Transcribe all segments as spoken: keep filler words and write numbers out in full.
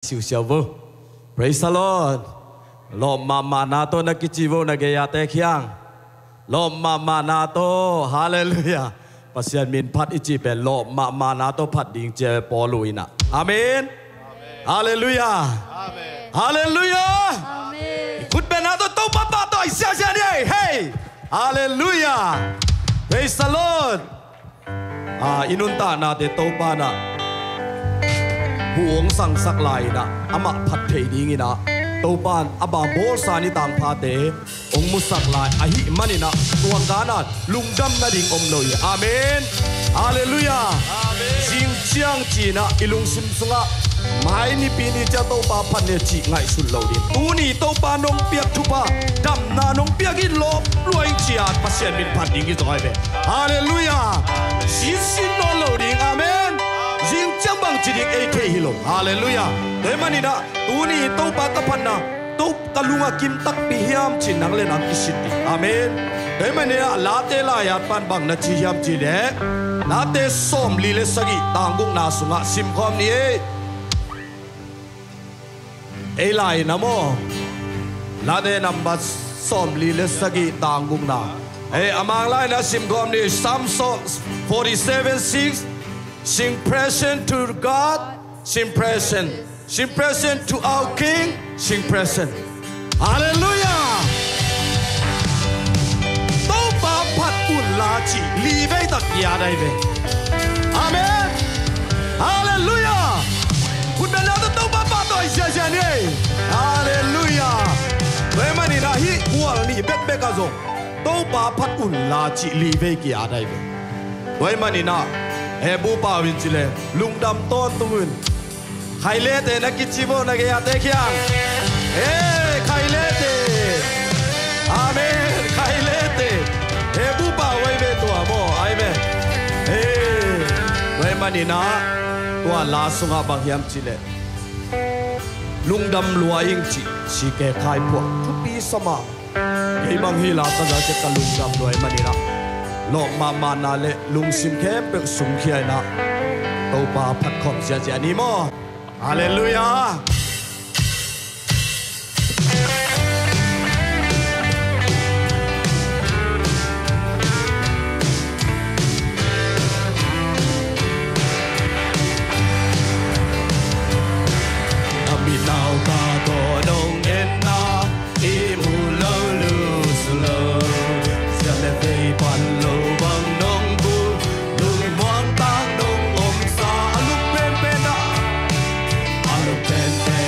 siusiau vo. Praise the Lord. Lawp mahmahna tawh na kici vo na gei-ate khiang. Lawp mahmahna tawh. Halleluiah. Pasian min phat i cih pen lawp mahmahna tawh phat ding ci a Paul in ah. Amen. Halleluiah. Halleluiah. Khutbetna tawh Topa pahtawi siasia ni ei. Hei. Halleluiah. Praise the Lord. Ah, i nuntaknate Topa in ah hu hong sangsak lai-in ah amah phat theih dingin ah Topa in a bang bawlsa ni tangphate hong musak lai ahih manin ah tua kan ah lungdam nading om lo hi. Amen. Halleluiah. Zing ciang ci-in ah i lungsim sungah mai nipi ni ciang Topa phat ni cih ngaihsut lo ding. Tuni Topa nong piak thupha, damna nong piak in lawp lua ing ci-a Pasian min phat ding hi zaw hi ve. Halleluiah. Sinsin nawn lo ding. Amen. Zing ciang bang ci ding ei thei hi lo. Halleluiah. Tua ahih manin ah tuni Topa ka phatna, Topa ka lung a kim takpi hiam ci-in nang le nang i sin ding. Amen. Tua ahih manin ah Late lai-at pan bang na ci hiam cih leh, Late sawmli le sagih tang gukna sungah simkhawm ni ei. Ei lai-in ah maw, Late number sawmli le sagih tang gukna. Ei, a Mang lai-in ah simkhawm ni. Psalm forty-seven six. Sing praises to God. Sing praises. Sing praises to our King. Sing praises. Halleluiah. Topa phat un la cih li vei tak kiat ahi ve. Amen. Halleluiah. Khutbetna tawh Topa pahtawi siasia ni ei. Halleluiah. Tua ahih manin ah hih khual nih bekbek ah zong Topa phat un la cih li vei kiat ahi ve. Tua ahih manin ah, he, bupa uh in ci leh lungdam tawntung un. Khailete na kici vo na gei-ate khiang. He, Khailete. Amen. Khailete. He, bupa uh ahi ve tua maw, ahi ve. He, tua ahih manin ah tua la sungah bang hiam cih leh, lungdam lua ing cih, C K Khai phuak thupi sa mah. Kei bang hih la ka za ciang ka lungdam lua ahih manin ah, lawp mahmahna le lungsim khempeuh sungkhia-in ah Topa phat khawm siasia ni maw. Halleluiah. A minau ta tawh nong enna ihmu lo lusu lo. Siam le vei pan lo bang nong bul, lungmuang tang nong omsa, a lung penpen ah, a lung penpen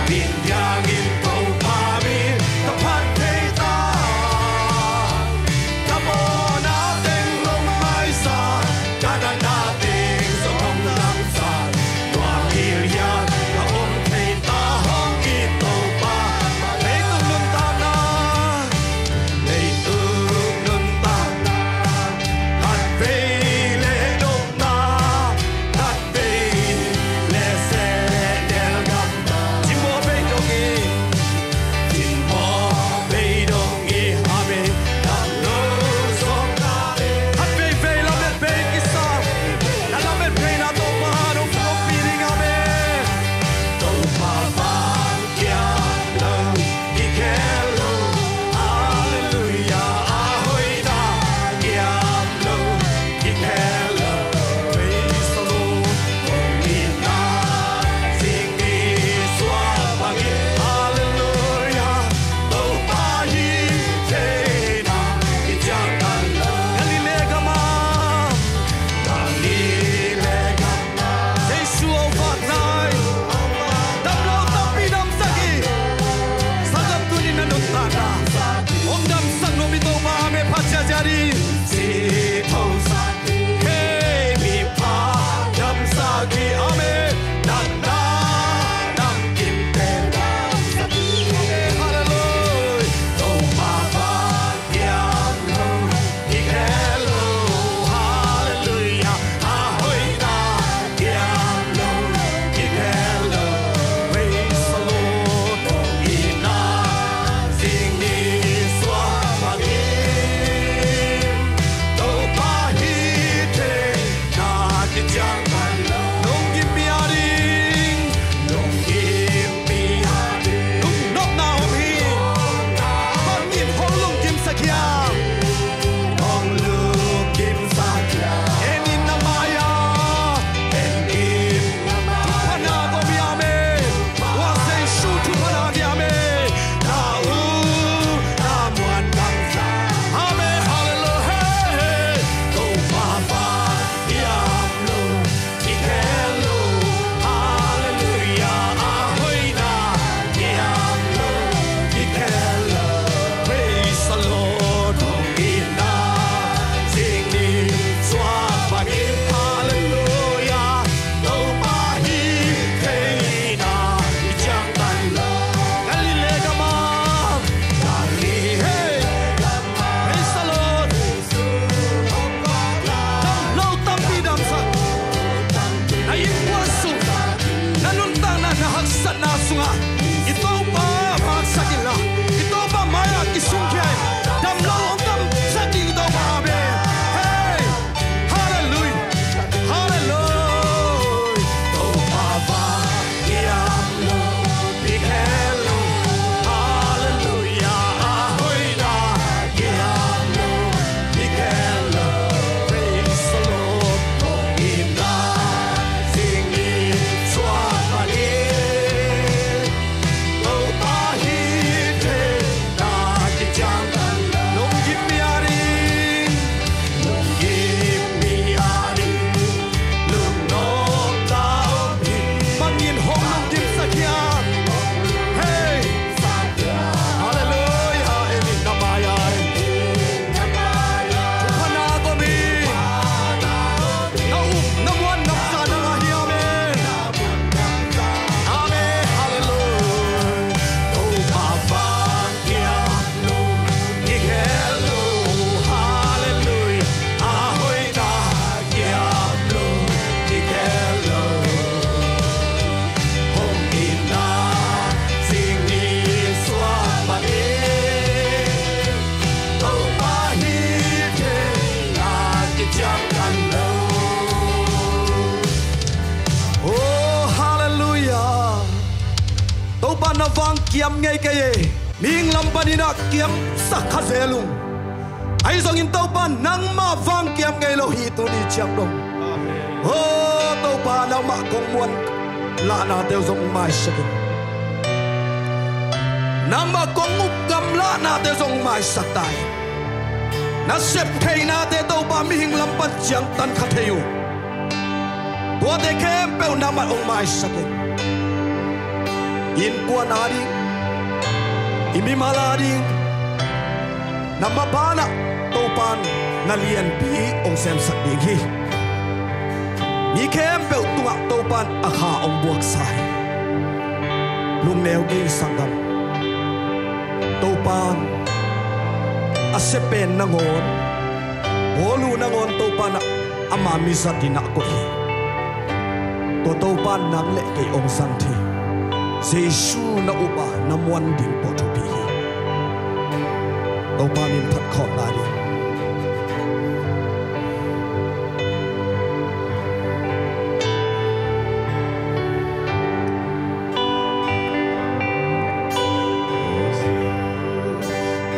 Pin piangin Topa min ka phat thei ta. Ka mawhna teng lungmaisa, ka natna teng zong hong damsa. Tua hilhiat ka om thei ta hong it Topa. Leitung nuntakna, leitung nuntakna, khatvei le dopna, khatvei le sehnel gamta. Cimawh bei dong hi. Cimawh bei dong hi. Amen. Dam lo zong. Khatveivei lamet bei kisa. Na lamet bei na Topa hong pumpi ding. Amen. Topa van kiam lo, kikhel lo. Halleluiah, a hoihna kiam lo, kikhel lo. Praise the Lord. Hong itna zing ni suak bangin. Halleluiah. Topa hih theihna kiciangtan lo. Galilee gam ah, Galilee gam ah, Jesu hong vak lai, damlo tampi damsak hi. Sanggam, tuni na nuntakna hong damsak nuam hi Topa, amen. Phat ziahziah ding. Sithosak hi, hei, mipha damsak hi, amen. Natna namkimte damsak hi, amen. Halleluiah. Topa van kiam lo, kikhel lo. Halleluiah. A hoihna kiam lo, kikhel lo. Praise the Lord. Hong itna zing ni suak bangin. Topa hih theihna kiciangtan lo. Lunggimmi ading, lunggimmi ading lungnopna om hi. Bang in hong lunggimsak hiam? Hong lunggimsak hiam? En in na mai-ah, en in na mai-ah. Thupha na om hiam e? Tua Jesu thupha na hiam e? Na u na muan damsak. Amen. Halleluiah. Hey, hey. Topa van kiam lo, kikhel lo. Halleluiah. A hoihna kiam lo, kikhel lo. Praise the Lord. Hong itna zing ni suak bangin. Halleluiah. Topa hih theihna kiciangtan lo. Galilee gam ah, Galilee gam ah. Praise the Lord. Damlo tampi damsak. Na innkuan sung, na nuntakna, na haksatna sungah i Topa vaksak inla, i Topa mai-ah kisungkhia in. Damlo hong damsak ding i Topa, amen. Hey! Halleluiah. Halleluiah. Topa van kiam lo, kikhel lo. Halleluiah. A hoihna kiam lo, kikhel lo. Praise the Lord. Hong itna zing ni suak bangin. Topa hih theihna kiciangtan lo. Lunggimmi ading, lunggimmi ading lungnopna om hi. Bang in hong lunggimsak hiam? Hey! Halleluiah. En in na mai-ah, thupha na om hi. Na up, na muan, na sa na ngah hi, amen. Amen. Halleluiah. Topa van kiam lo, kikhel lo. Halleluiah. A hoihna kiam lo, kikhel lo. Hong itna zing ni suak bangin. Topa hih theihna kiciangtan lo. Oh, halleluiah. Topa na vang kiam ngei kei e. Mihing lam panin ah kiamsak kha zel ung. Ahi zongin Topa nangmah vang kiam ngei lo hi tuni ciang dong. Amen. Oh, Topa nangmah kong muan lahnate uh zong maisak in. Nangmah kong up gamlahnate uh zong maisak ta in. Na sep theihnate Topa mihing lam pan ciangtan kha thei uh. Tuate khempeuh nangmah hong maisak in. innkuan ading, i mimal ading, na mabanah Topan na lianpi hong semsak ding hi. Mi khempeuh tungah Topan a kha hong buaksa hi. Lungneu kei sanggam. Topan a sia pen nangawn, Paul uh nangawn Topan ah ama mizat in ah koih hi. Tua Topan nang le kei hong zang thei, Jesu na up a na muan ding pawh thupi hi. Topan in phat khawm lai ding.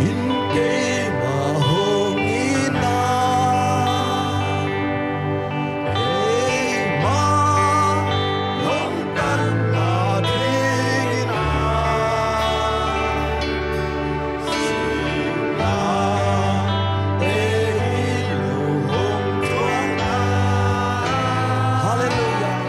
In keimah hong itna, keimah lungtang na dingin a, singna ei lung hong thuakna. Halleluiah.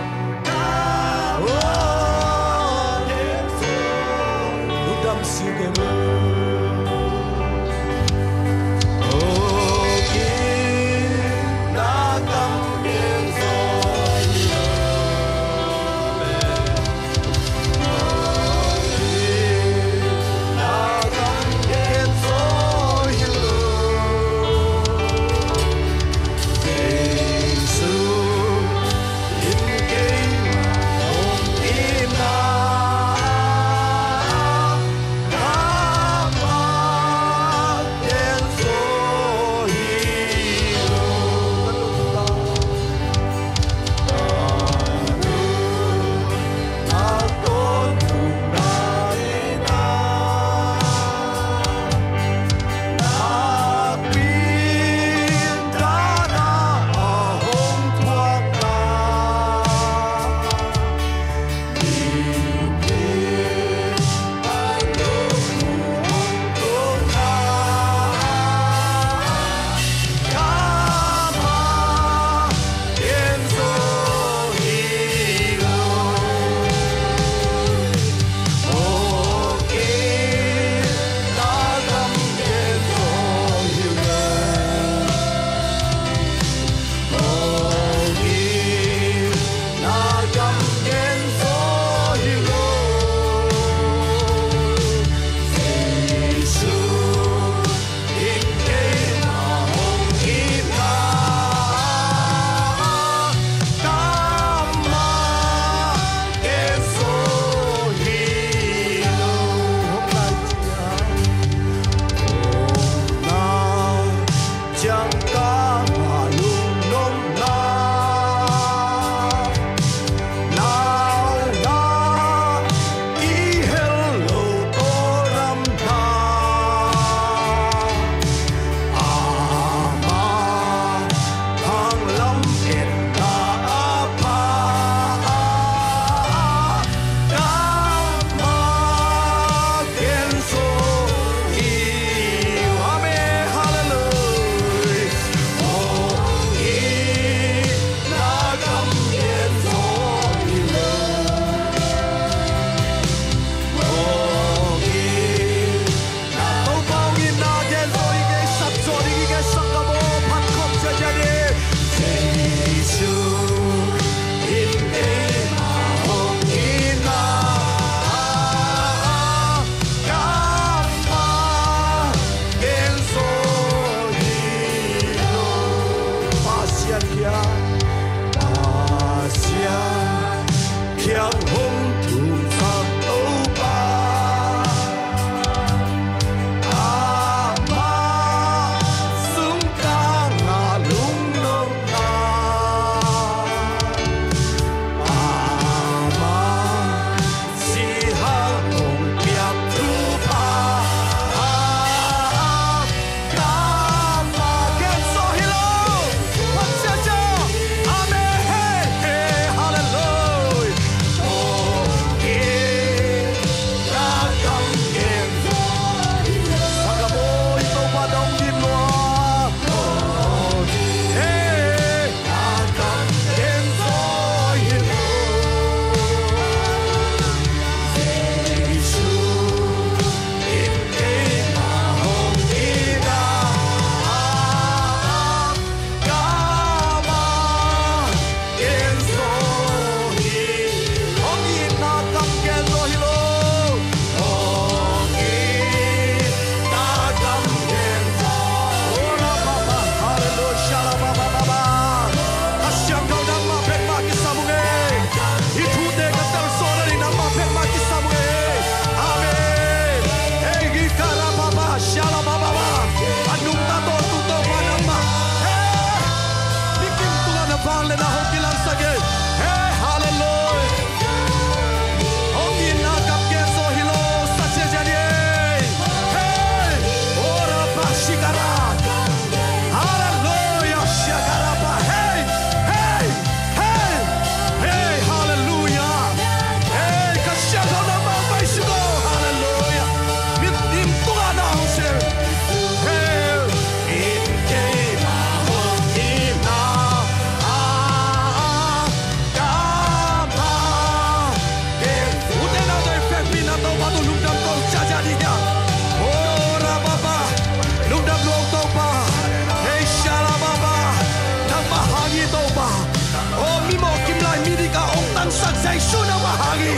Jesu nangmah hang hi.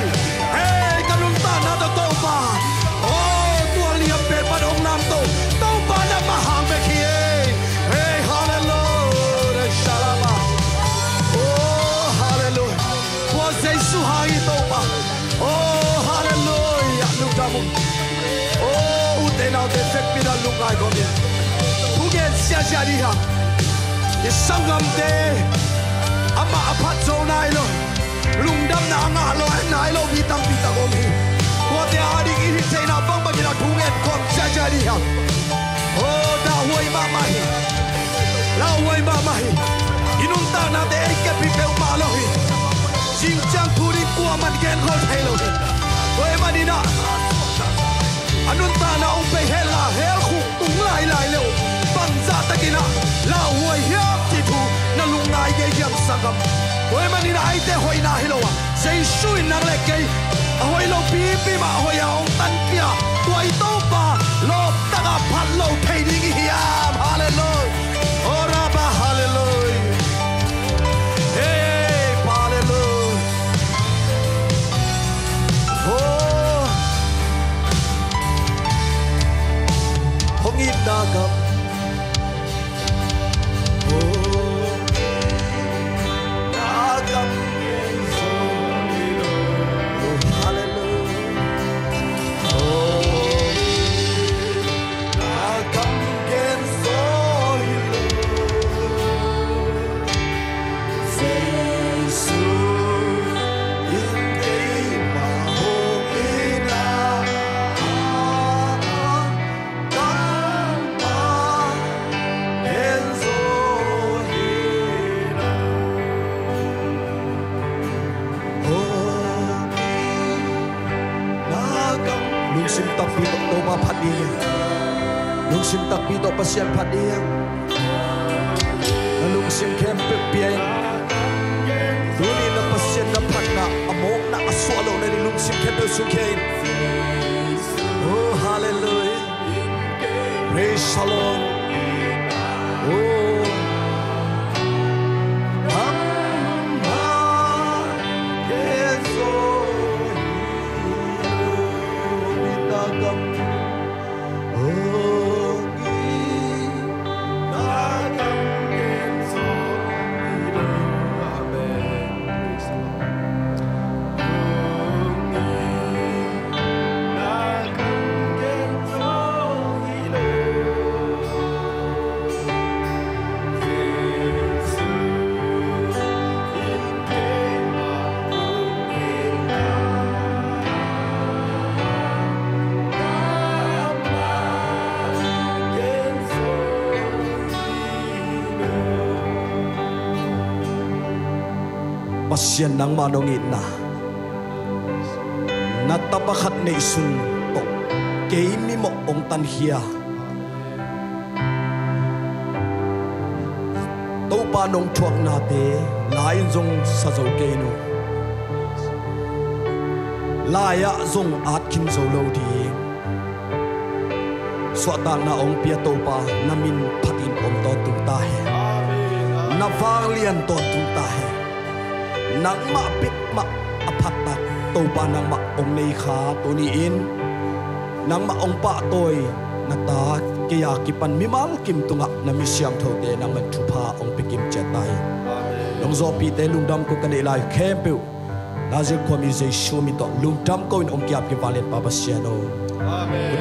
Hei, ka nuntakna tawh Topa. Oh, tua liam pen pan hong lamto. Topa nangmah hang bek hi. Hei, hallelujah. Shalama. Oh, hallelujah. Tua Jesu hang hi Topa. Oh, hallelujah. Lungdam ung. Oh, ute naute vekpi in lungngai kawm in. Thugen siasia dih hang. I sanggamte amah a phat zo nai lo. Lungdamna a ngah lo, a nai lo mi tampi tak om hi. Tuate a ding i hih theihna bangbangin a thungen khawm ciahciah dih hang. Oh, lauhuai mahmah hi. Lauhuai mahmah hi. I nuntaknate ei kep hi peuhmah lo hi. Zing ciang thu ding kuaman gen khol thei lo hi. Tua ahih manin ah a nuntakna hong pei hen la, hell khuk tung lailai le uh bangzah takin ah lauhuai hiam cih thu na lungngai ngei hiam sanggam? Tua ahih manin ah eite hoihna hi lo a, Jesu in nang le kei a hoih lo pipi mah hoih a hong tanpia tua i Topa lawptak a phat lo thei ding i hiam? Hallelujah. Oh, Rabba, hallelujah. Hey, hallelujah. Oh. Hong itna gam. Oh. Na gam gen zo hi lo. Oh, hallelujah. Oh. Na gam gen zo hi lo. Jesu in keimah hong itna ah, nangmah gen zo hi lo. Hong itna gam. Lungsim takpi tawh Topa phat dih. Lungsim takpi tawh Pasian phat dih. Na lungsim khempeuh pia in. Tuni na Pasian na phatna a mawkna a suah lohna ding lungsim khempeuh sungkhia in. Oh, hallelujah. Praise the Lord. Oh. Nangmah gen zo hi lo. Hong itna gam. Hong itna gam gen zo hi lo. Amen. Praise the Lord. Hong itna gam gen zo hi lo. Jesu in keimah hong itna. Pasian nangmah nong itna, na tapa khat neihsun tawh kei mimawh hong tankhia. Topa nong thuaknate lai-in zong sa zo kei nu. Lai-ah zong at khin zo lo ding. Suahtakna hong pia Topa na min phatin om tawntung ta hen. Na vanglian tawntung ta hen. Nangmah bek mah a phattak Topa nangmah hong nei kha tuni-in nangmah hong pahtawi na ta kei a kipan mimal kim tungah na mi siangthote nangman thupha hong pia kim ciat ta hi. Nong zawhpihte lungdam ko ka neih lai khempeuh Nazareth khuami Jesu min tawh lungdam ko in hong ki-ap kei, vanglian Pa Pasian aw. Amen.